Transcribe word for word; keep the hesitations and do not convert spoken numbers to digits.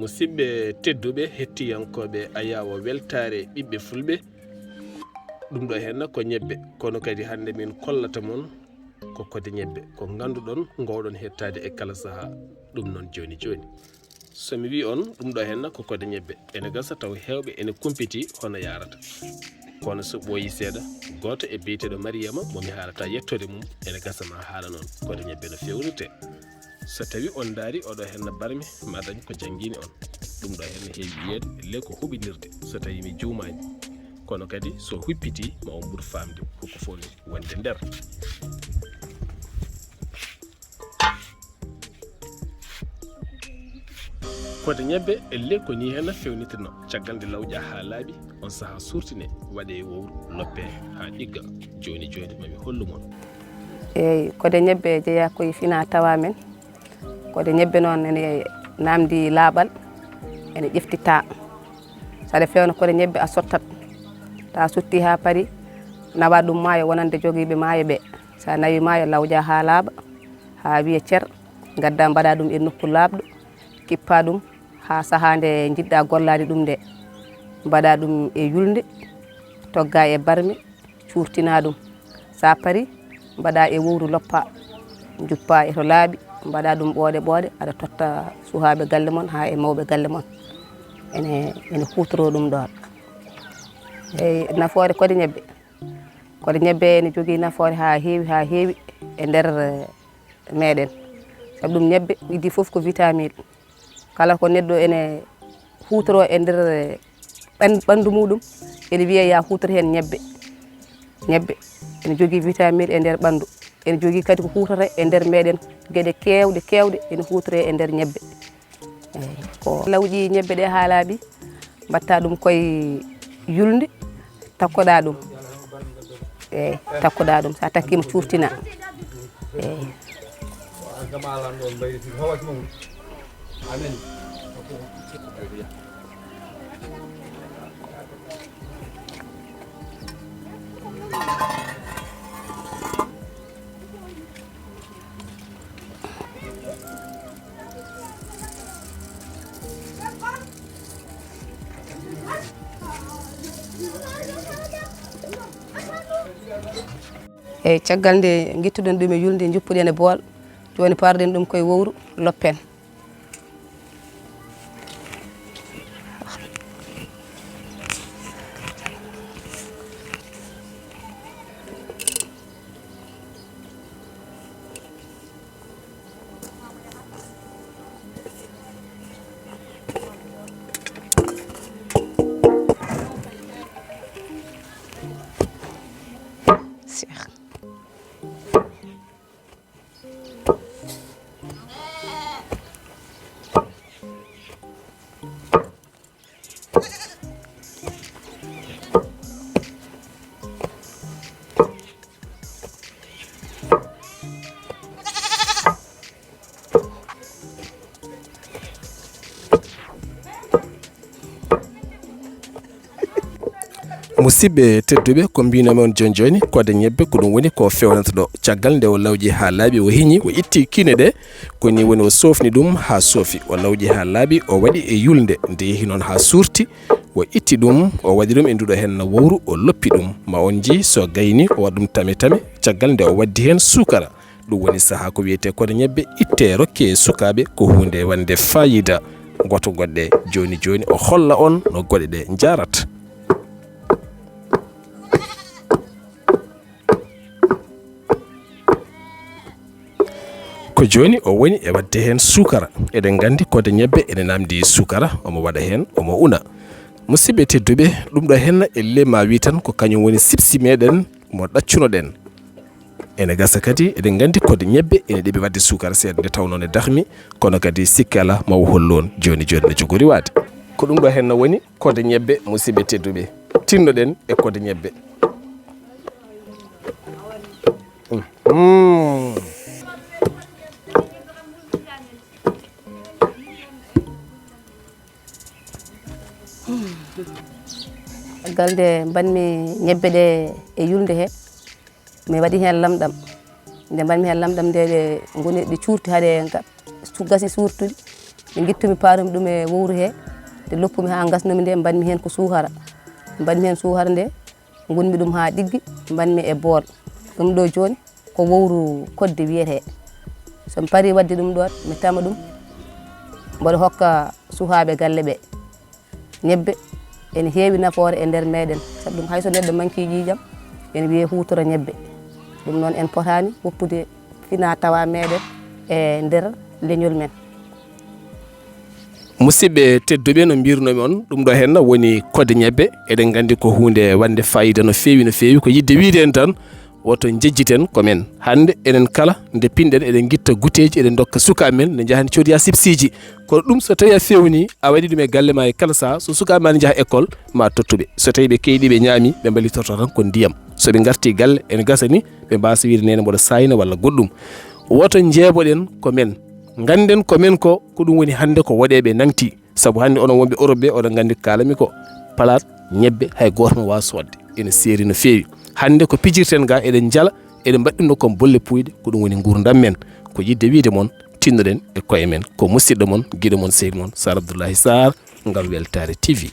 Musidɓe tedduɓe, hettiyankooɓe Ayaawo Weltaare ɓiɓɓe Fulɓe, ɗum ɗo henna ko ñebbe, kono kadi hannde min kollata mon ko kode ñebbe, ko ngannduɗon ngoowɗon hettaade e kala sahaa. Ɗum noon jooni jooni. So mi wii on, ɗum ɗo henna ko kode ñebbe, ene gasa taw heewɓe ene kumpiti hono yaarata. Kono so ɓooyi seeɗa, gooto e biyeteeɗo Mariyama mo mi haalata yettoode mum, ene gasa ma haala noon kode ñebbe no feewrirte. So tawi on ndaari oɗo henna barmi, ma dañ ko janngini on. Ɗum ɗo henna heewi wiyeede le ko huɓinirde, so tawi mi juumaani. Kono kadi so huppiti ma on ɓur faamde koko foti wonde nder. Kode ñebbe e le ko ni henna fewnitino. Caggal nde lawƴa haa laaɓi, on sahaa suurtine, waɗe e wowru, loppe haa ɗigga. Jooni jooni ma mi hollu mon. Eey, kode ñebbe jeyaa koye fina tawa men. Kode ñebbe noon ene naamndi laaɓal, ene ƴefti taa. So aɗa fewna kode ñebbe a sottat. Taa sotti haa pari, nawa ɗum maayo wonande jogiiɓe maayo ɓe. So a nawi maayo lawƴa haa laaɓa, haa wiya cer, ngadda mbaɗa ɗum e nokku laaɓɗo, kippa ɗum haa sahaa nde njiɗɗa gollaade ɗum nde. Mbaɗa ɗum e yulnde, togga e barme, cuurtina ɗum. So a pari, mbaɗa e wowru loppa, njuppa e to laaɓi, mbaɗa ɗum ɓooɗe ɓooɗe, aɗa totta suhaaɓe galle mon haa e mawɓe galle mon. Ene, ene huutoro ɗum ɗoon. Eey, nafoore kode ñebbe. Kode ñebbe ene jogii nafoore haa heewi, haa heewi e nder, eh, meɗen. Sabu ɗum ñebbe iddi fof ko vitamine. Kala ko neɗɗo ene huutoro e nder, eh, ɓan-, ɓanndu muɗum, ene wiya ya huutor heen ñebbe. Ñebbe ene jogii vitamine e nder ɓanndu. Ene jogii kadi ko huutorta e nder meɗen. Geɗe keewɗe, keewɗe ene huutore e nder ñebbe. Eey, ko lawƴi ñebbe ɗe haa laaɓi, mbaɗta ɗum koye yulnde, takkoɗa ɗum. Eey, takkoɗa ɗum, so a takkiima cuurtina. Eey. Eey, caggal nde ngittuɗen ɗum e yulnde, njuppuɗen e bool, jooni parɗen ɗum koye wowru, loppen. Musidɓe tedduɓe, ko mbino mon joni joni, kode ñebbe ko ɗum woni ko fewnata ɗo. Caggal nde o lawƴi haa laaɓi, o hiñi, o itti kiine ɗe, ko ni woni o sofni ɗum haa sofi, o lawƴi haa laaɓi, o waɗi e yulnde. Nde yehi noon haa suurti, o itti ɗum, o waɗi ɗum e nduɗo henna wowru, o loppi ɗum. Ma on njii so gayni, o waɗa ɗum tame tame, caggal nde o waddi heen suukara. Ɗum woni sahaa ko wiyetee kode ñebbe ittee rokkee sukaaɓe, ko huunde wonde faayiida. Ngoto goɗɗe jooni jooni o holla on no goɗe ɗe njaarata. Ko jooni o woni e waɗde heen suukara. Eɗen nganndi kode ñebbe ene naamndi suukara, omo waɗa heen, omo una. Musidɓe tedduɓe, ɗum ɗo henna e le ma wi tan ko kañum woni sipsi meɗen mo ɗaccunoɗen. Ene gasa kadi, eɗen nganndi kode ñebbe ene ɗeɓi waɗde suukara seeɗa nde tawnoo ne dahmi, kono kadi sikke alaa ma o hollu on jooni jooni no jogori waade. Ko ɗum ɗo henna woni kode ñebbe, musidɓe tedduɓe. Tinnoɗen e kode ñebbe. Mhm. Caggal nde mbaɗmi ñebbe ɗe e yulnde he, mi waɗi heen lamɗam. Nde mbaɗmi heen lamɗam nde, ɗe ngoni, ɗe cuurti haa ɗe ga-, su-, gasi suurtude. Nde ngittumi paarumi ɗum e wowru he, nde loppumi haa ngasnumi nde, mbaɗmi heen ko suukara. Mbaɗmi heen suukara nde, ngunmi ɗum haa ɗiggi, mbaɗmi e bool. Ɗum ɗo jooni ko wowru kodde wiyetee. So mi parii waɗde ɗum ɗoon, mi tama ɗum, mboɗo hokka sukaaɓe galle ɓe. Ñebbe ene heewi nafoore e nder meeɗen, sabu ɗum hay so neɗɗo mankii ƴiiƴam, ene wiyee huutora ñebbe. Ɗum noon en potaani woppude finaa tawaa meeɗen e nder leñol men. Musidɓe tedduɓe, no mbirnoomi on, ɗum ɗo henna woni kodde ñebbe. Eɗen nganndi ko huunde waɗnde faayiida no feewi, no feewi. Ko yiɗde wiyde en tan, woto njejjiten ko men. Hannde enen kala nde pinɗen eɗen ngitta guteeji, eɗen ndokka sukaaɓe men, nde njaha nde coodoya sipsiiji. Kono ɗum so tawii a feewnii, a waɗii ɗum e galle maa e kala sahaa, so sukaaɓe maa ne njaha école, ma tottu ɓe. So tawii ɓe keeydii, ɓe ñaamii, ɓe mballitoto tan ko ndiyam. So ɓe ngartii galle, ene gasa ni ɓe mbaasa wiyde neene mboɗo saayna walla goɗɗum. Woto njeeboɗen ko men. Ngannden ko men ko, ko ɗum woni hannde ko woɗeeɓe nangti. Sabu hannde onon wonɓe Europe ɓe, oɗon nganndi ko kaalanmi ko, palaat ñebbe hay gooto ma waawa soodde. Ene seeri no feewi. Hannde ko pijirten ga, eɗen njala, eɗen mbaɗi ɗum ɗo comme bolle puuyɗe, ko ɗum woni nguurndam men. Ko yiɗde wiyde mon, tinnoɗen e koye men. Ko musiɗɗo mon, giɗo mon, sehil mon, Sar Abdullahi Sar, ngam Weltaare T V.